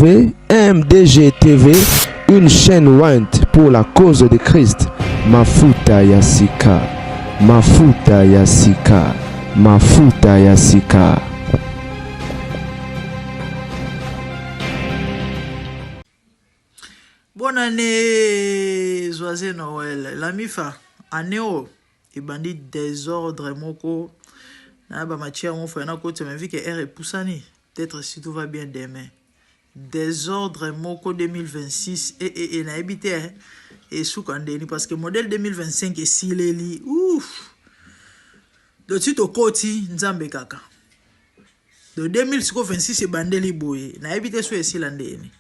MDG TV, une chaîne ointe pour la cause de Christ. Mafuta ya sika, mafuta ya sika, mafuta ya sika. Bonne année, joyeux Noël. La MIFA, année oyo ebandi désordre moko na ba matière moko na koti mais vu que heure epusani peut-être si tout va bien demain. Désordre moko 2026 et et et nayebi te eh, esuka ndeni parce que modèle 2025 esileli. Ouf. Donc si tokoti Nzambe kaka. De 2026 ebandeli boye nayebi te so esila ndeni.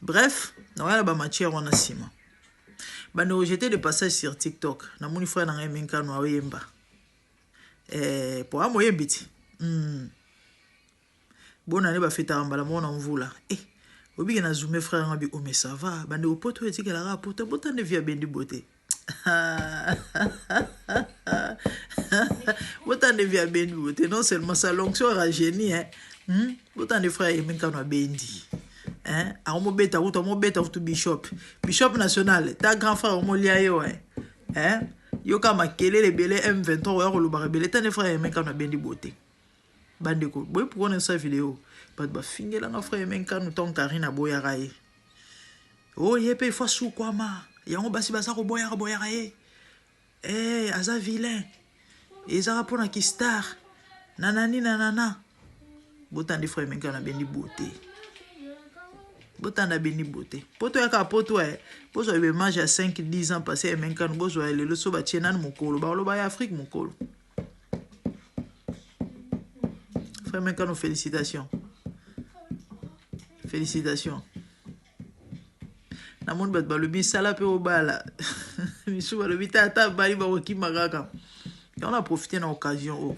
Bref, nakoya na ba matière wana nsima. Bandeko, j'étais de passage sur TikTok. Namoni frère na ngai Minkano aoyemba. Eh, po amoyembi ti. Bonne année bafetaka mbala moko na mvula. Eh, obike na zoome frère nga bi oh mais ça va. Bandeko poto etikelaka poto botande vie abendi beauté. Botande vie abendi beauté. Non seulement ça l'onction rajeunit hein. Botande frère Minkano abendi. Hein? Akomobeta kutu, amobeta kutu bishop. Bishop national, ta grand frère omolia yo hein. Hein? Yoka makelele ebele M23 oya kolobaka ebele tande frère Minkano abendi beauté. Bandeko, boye pourquoi na sa vidéo? Bato bafingelanga frère Minkano tant Karine aboyaka ye. Oh ye pe ifo asukwama. Yango basi baza koboyaka boyaka ye. Eh, aza vilain. Ezaka pona ki star. Nanani nanana. Botandi frère Minkano abendi beauté. Botanda abendi beauté. Poto yaka poto eh. Bozwa image ya 5 10 ans passé ya Minkano bozwa lelo so batie nanu mokolo. Baloba ya Afrique mokolo. Frère Minkano, félicitations. Félicitations. Namoni bato balobi sala mpe obala. Misu balobi tata bali bakokima kaka. Yango na profiter na occasion oyo.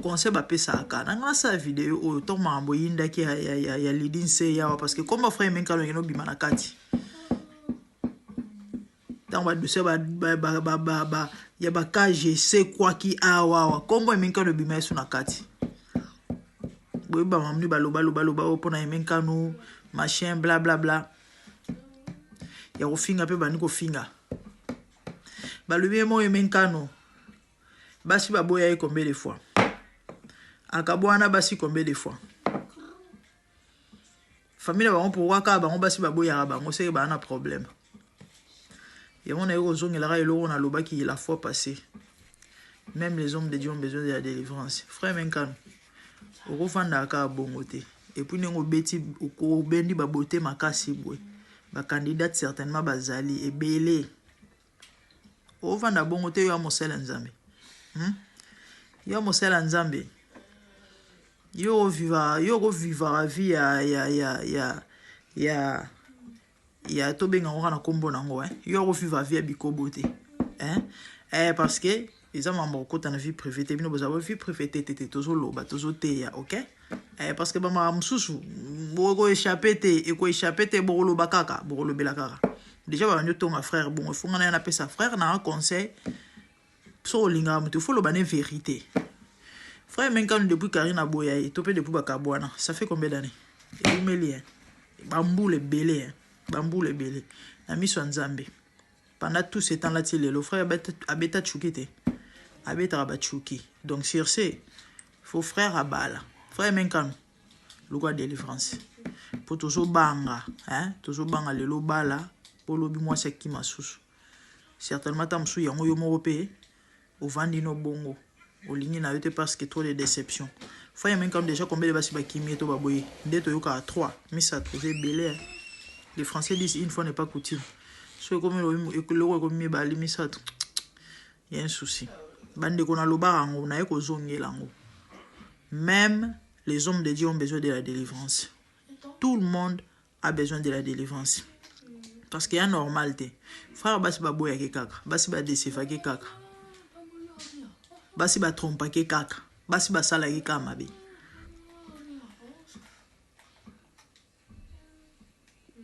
Conseil bapesaka na nga nasala video oyo ntongo makambo eyindaki ya Lydie Nse yawa parce que komba frère Minkano ekende obima na kati. Ntango ba dossier ya ba KGC kwaki awa awa kombo ya Minkano ebima yesu na kati. Boyeba mamni baloba loba loba oyo mpona Minkano machin bla bla bla ya kofinga mpe bandi kofinga. Balobi ye moko Minkano basi baboya ye combien de fois? Akabwana basi combien de fois? Famille na bango pourquoi kaka bango basi baboyaka bango seke baa na problème. Yango naye kozongelaka eloko nalobaki la fois passée. Même les hommes de Dieu ont besoin de la délivrance. Frère Minkano, okofandaka kaka bongo te. Et puis ndenge obeti obendi ba beauté makasi boye. Ba candidate certainement bazali ebele. Ovanda bongo te yo ya mosala ya Nzambe. Yo mosala ya Nzambe. Yo oviva, yo okovivaka vie ya ya ya ya ya ya tobenga ngo na kombo nango hein. Yo okoviva vie ya bikobo te. Hein? Eh parce que eza mambo okota na vie privée te bino bozala vie privée te te te tozoloba tozoteya, OK? Eh parce que ba makambo mosusu boko échapper te, eko échapper te bokoloba kaka, bokolobela kaka. Déjà ba bandi tonga frère bongo fonga na napesa frère na un conseil. So olingaka moto faut loba ne vérité. Frère Minkano depuis Karine aboya ye to pe depuis bakabwana, ça fait combien d'années? Ebumeli hein. Bambula ebele hein. Bambula ebele. Na miso ya Nzambe. Pendant tout ce temps là ti lelo frère abeta tchuki te. Abetaka ba tchuki. Donc sur ce, faut frère abala. Frère Minkano luka délivrance. Po tozobanga, hein, tozobanga lelo bala po lobi mwasi akima susu. Certainement ta mosusu yango yo moko pe ovandi no bongo. Olingi na yo te parce que trop de déception. Frère Minkano déjà combien de basi bakimi to baboye? Nde toyoka 3, misato ebele. Les Français disent une fois n'est pas coutume. So ekomi eloko ekomi mibale misato. Il y a un souci. Bandeko na lobaka yango, naye kozongela yango. Même les hommes de Dieu ont besoin de la délivrance. Tout le monde a besoin de la délivrance. Parce qu'il y a normal te. Frère basi baboyaki kaka, basi badesefaki kaka. Basi batrompaki kaka, basi basalaki kaka mabe.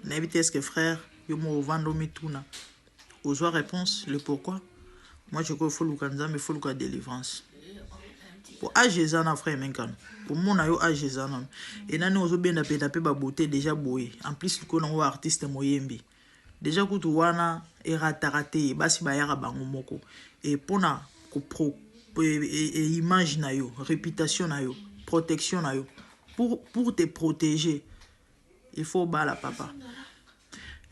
Nayebi te est-ce que frère yo moko ovanda omituna ozwa réponse le pourquoi. Moi je crois faut luka Nzambe, faut luka délivrance. Po age eza na frère Menkano. Komona yo age eza nanu. Et nani ozobenda penda pe ba beauté déjà boye. En plus likolo nango artiste moyembi. Déjà kutu wana erataka te basi bayaka bango moko. Et pona ko pro e, e, e image na yo, réputation na yo, protection na yo pour te protéger. Il faut bala papa.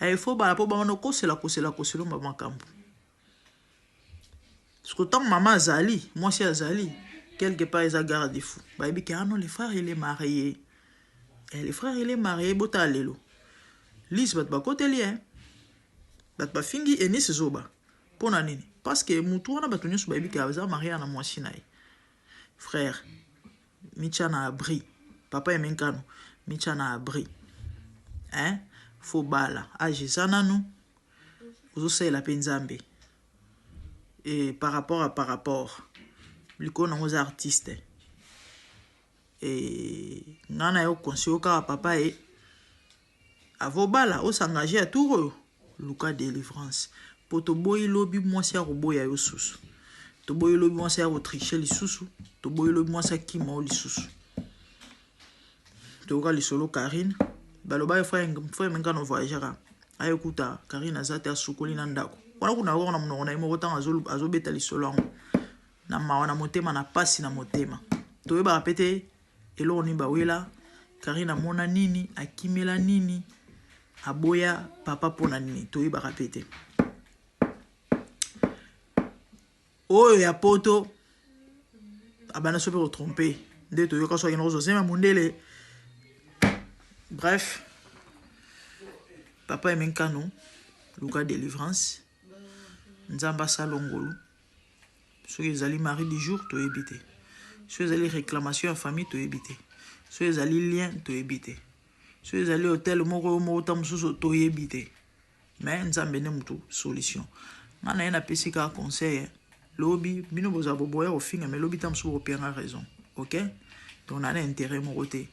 Eh, il faut bala po bango kosela kosela kosela ba makambo. Parce que tant maman azali, mwasi azali, quelque part eza garde fou. Bayebi ke ah non, le frère il est marié. Eh, le frère il est marié, bota lelo. Lise bato bakoteli ye. Bato bafingi Eunice zoba. Pona nini? Parce que mutu wana bato nyonso bayebi ke aza marié na mwasi na ye. Frère, mitia na abri. Papa Emenkano, mitia na abri. Hein? Faut bala. Age eza nanu. Ozosalela mpe Nzambe. Et par rapport à par rapport. Likolo nango oza artiste. Et nga na yo conseil kaka papa e avobala osengage ya tour oyo luka délivrance po toboyi lobi mwasi ya koboya yo susu, toboyi lobi mwasi ya kotriche lisusu, toboyi lobi mwasi akima yo lisusu. Toyoka lisolo Karine balobaki frère Menkano voyagera ayekuta Karine aza te, asukoli na ndako wana kuna kaka na monoko na ye moko ntango azobeta lisolo yango na mawa na motema na pasi na motema. Toyebaka pe te eloko nini bawela Karine, amona nini, akimela nini, aboya papa mpona nini, toyebaka pe te. Oyo ya poto abanda so mpe kotrompe nde toyoka so akende kozwa zema mondele. Bref, papa Emenkano, luka délivrance, Nzambe asala ngolu. Soki ezali mari du jour, toyebi te. Soki ezali réclamation ya famille, toyebi te. Soki ezali lien, toyebi te. Soki ezali hotel moko moko ta mosusu, toyebi te. Mais Nzambe nde mutu solution. Nga na ye napesi kaka conseil. Lobi bino bozala boboya kofinga, mais lobi ta mosusu bokopianga raison. Ok, donc na na intérêt moko te.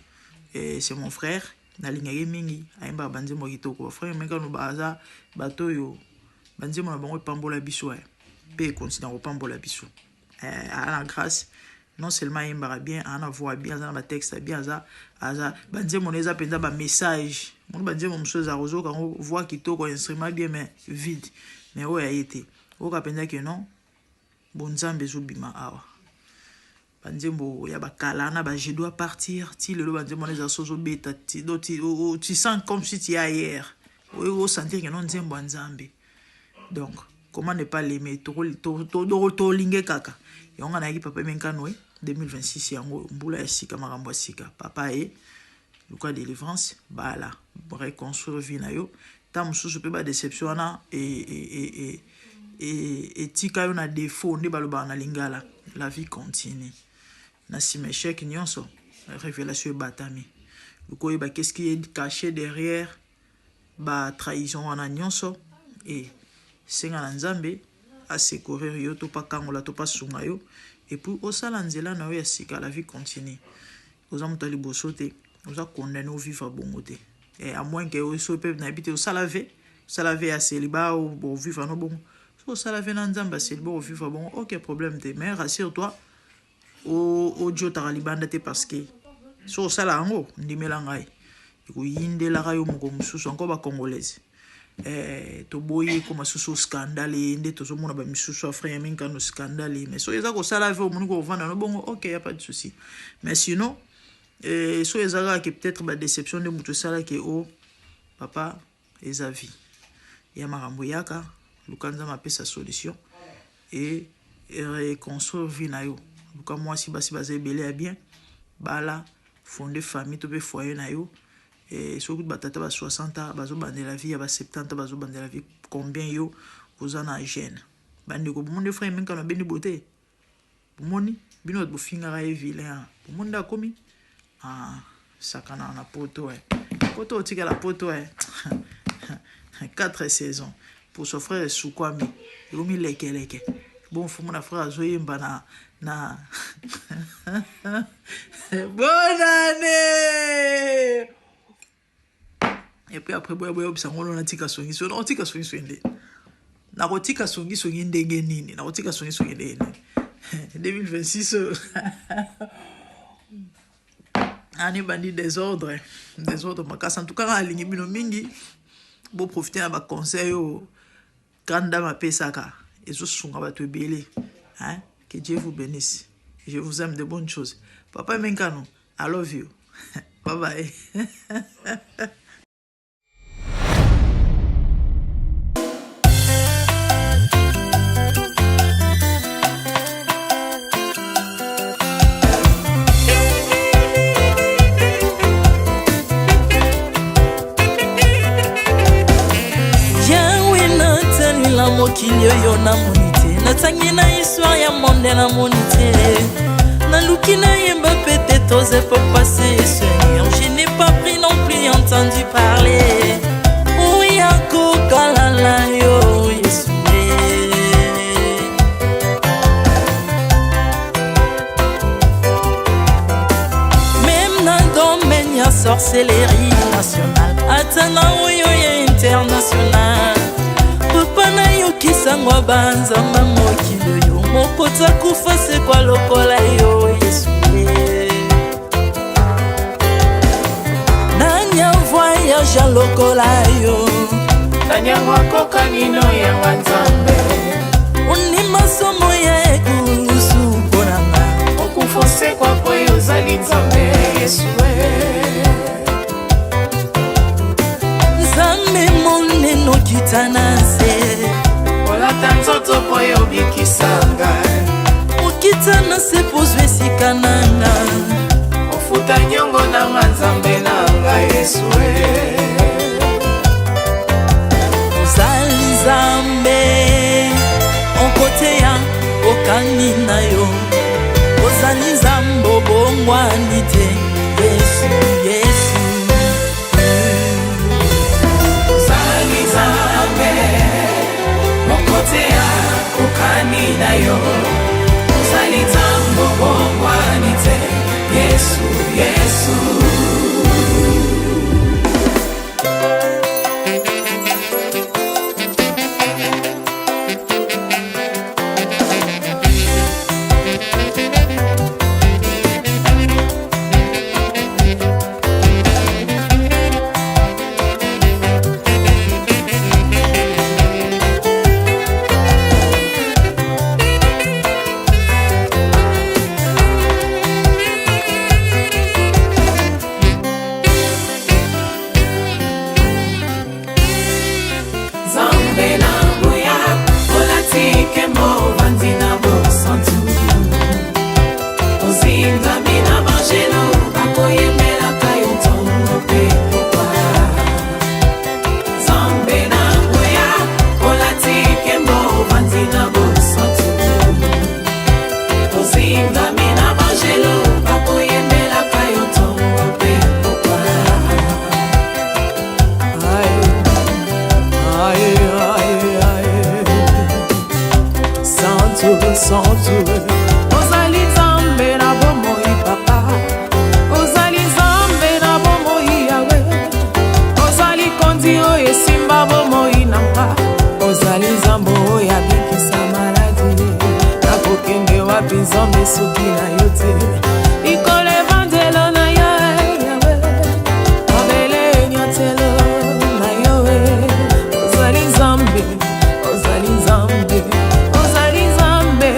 Et c'est mon frère, nalingaki mingi, ayembaka banzembo ya kitoko. Bafrère Mekano baza bato oyo banzembo na bango epambola biso mpe ekontina kopambola biso. Aa na grâce, non seulement ayembaka bien, aa na voix bien, aza na batexte bien, aza banzembo na eza mpenza bamessage. Moni banzembo mosusu ezala kozoka yango voix kitoko, instrument bien, mais vide. Mais oyo aye te, oyoka mpenza ke non, bonzambe ezobima awa. Banzembo ya bakala na ba "Je dois partir", ti lelo banzembo wana ezala so ozobeta, tu sens comme si tu es ailleurs, oyo osentir ke non, nzembo ya Nzambe. Donc comment ne pas l'aimer? Tolinge kaka yango. Nga nayaki papa Emenkano e 2026 yango mbula ya sika, makambo ya sika. Papa ye, luka délivrance, bala, reconstruire vie na yo. Ta mosusu mpe badéception wana etika yo na défaut nde balobaka na lingala, la vie continue. Na nsima échec nyonso, révélation ebatami. Luka oyeba qu'est-ce qui est caché derrière batrahison wana nyonso e senga na Nzambe asecourir yo to pakangola to pasunga yo, et puis osala nzela na yo ya sika. La vie continue. Oza moto ya liboso te oza condamné ovivre bongo te, à moins ke so mpe nayebi te, osala vœu, osala vœu ya célibat, ovivre no bongo. So osala vœu na Nzambe ya célibat, ovivre bongo, ok, problème te. Mais rassure toi, odiotaka libanda te, parce que so osala yango, ndimela ngai, ekoyindelaka yo moko mosusu. Encore bacongolaise toboyi ekoma susu scandale nde tozomona bamisusu afrère Minkano scandale. Mais soki eza kosala vœu, omoni kovanda no bongo, ok, ya pas de souci. Mais sinon soki eza kaka ke peut-être badéception nde moto esalaki o papa, eza vie ya makambo eyaka. Luka Nzambe apesa solution et reconstruire vie na yo. Luka mwasi, basi baza ebele ya bien, bala, fonde famille to mpe foyer na yo. Soki batata ba 60 ans bazobandela vie ya ba 70 bazobandela vie, combien yo oza na jeune? Bandeko, bomoni frère Minkano abendi bote, bomoni bino bato bofingaka ye vilain, bomoni nde akomi ah, sakana na poto e poto otikala poto e 4 saisons pour son frère esukwami, ekomi lekeleke. Bon, fumu na frère azoyemba na bonne année et puis après boya boya obisa ngo natika songisongi, nakotika songisongi nde nakotika songisongi ndenge nini, nakotika songisongi ndenge nini? 2026 oyo année ebandi désordre, désordre makasi. En tout cas kaka alingi bino mingi, boprofite na baconseil oyo grande dame apesaka, ezosunga bato ebele, hein? Que Dieu vous bénisse, je vous aime de bonnes choses. Papa Menkano, I love you, bye bye. Mokili oyo namoni te, natangi na histoire ya monde namoni te, naluki nayemba peut-être aux époques passées. Seigneur, je n'ai pas pris non plus entendu parler oya kokalala yo Yesu. Même na domaine ya sorcellerie nationale, ata na oyo ya international, papa nayokisango banzamba mokili oyo moko takufa sekwa lokola yo Yesu. Nani avoyage lokola yo? Nani yango akokani no yanga Nzambe? Ondima somo ya ekulusu mpo na nga. Okufa osekwa po yo ozali Nzambe Yesu. Nzambe monene okita na nse, olata nzoto po yo obikisa ngai. Okita na se po ozwa esika na nga. Ofuta nyongo na nga Nzambe na ngai Yesu. Ozali Nzambe okoteya okani na yo, ozali Nzambe obongwani te Yesu, Yesu. Ozali Nzambe okoteya okani na yo, ozali Nzambe obongwani te Yesu, Yesu. Nzambe na nguya olati nkembo, ovandi na bosantu, ozingami na bangelo bakoyembelaka yo ntongo mpe pokwa. Nzambe na nguya olati nkembo, ovandi na bosantu, ozingami na bangelo bakoyembelaka yo ntongo mpe pokwa. Aïe, aïe, aïe, santu, santu. Ozali Nzambe na bomoi papa, ozali Nzambe na bomoi yawe, ozali kondi oyo esimba bomoi na nga, ozali Nzambe oyo abikisa maladi. Nakokende wapi Nzambe soki na yo te? Likolo evandelo na yo yawe, mabele enyatelo na yo. Ozali Nzambe, ozali Nzambe, ozali Nzambe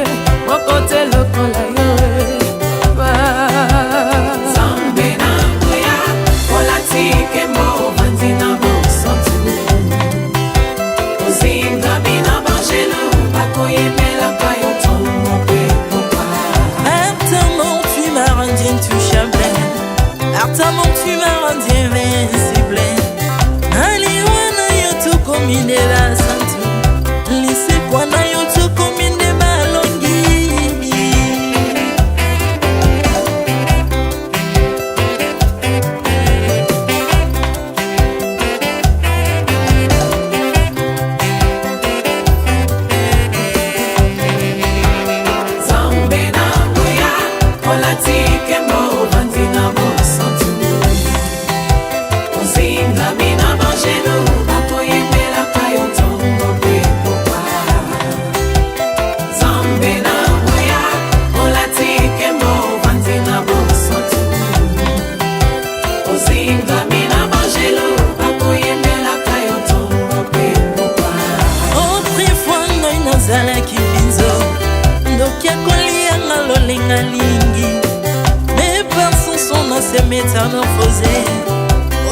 moko te lokola yo. Nzambe na nguya olati nkembo, ovandi na bosantu, ozingami na bangelo bakoyembelaka yo ntongo mpe pokwa. Par ta mort tu m'as rendu intouchable, par ta mort tu m'as rendu invincible. Naliwa na yo tokomi nde basantu, lisekwa na yo tokomi nde balongi. Nzambe na nguya olati nkembo, ovandi na bosantu, Balingami na bangelo bakoyembelaka yo ntongo mpe pokwa. Autrefois ngai nazalaki binzo, ndoki akolianga lolenga lingi, mais par son son na se métamorphose,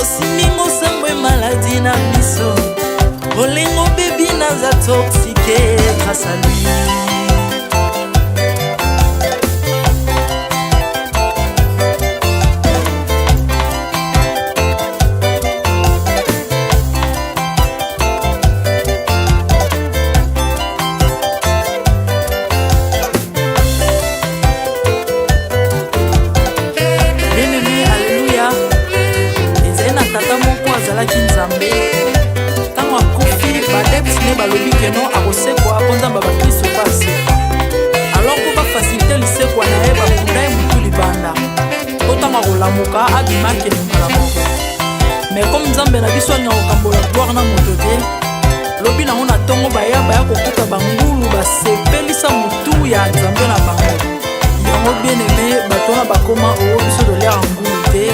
osimbingo sambwe maladi na biso, bolingo bebi naza toxique grâce à lui. Bien-aimé, alleluya. Ezali na tata moko azalaki Nzambe. Ntango akufi, baadepte ne balobi keno akosekwa mpo Nzambe ya bakristo mpe asekwa. Alors mpo bafacilite lisekwa na ye, bakunda ye motu libanda, mpo ntango akolamuka abima akende mbala moko. Mais comme Nzambe na biso alingaka kokambola gloire na moto te, lobi nango na ntongo baya baya kokuta bangulu basepelisa motu ya Nzambe na bango. Yango bien aimé, bato wana bakoma oo biso toliaka ngulu te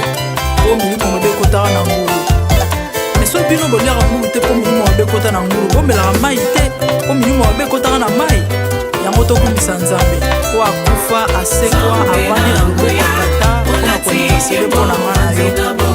mpo milimo mabe ekotaka na ngulu. Mais soki bino boliaka ngulu te mpo milimo mabe ekota na ngulu, bomelaka mai te mpo milimo mabe ekotaka na mai. Yango tokumisa Nzambe po akufa, asekwa, avandi na loboko ya Tata mpona kointercede mpo na nga na yo.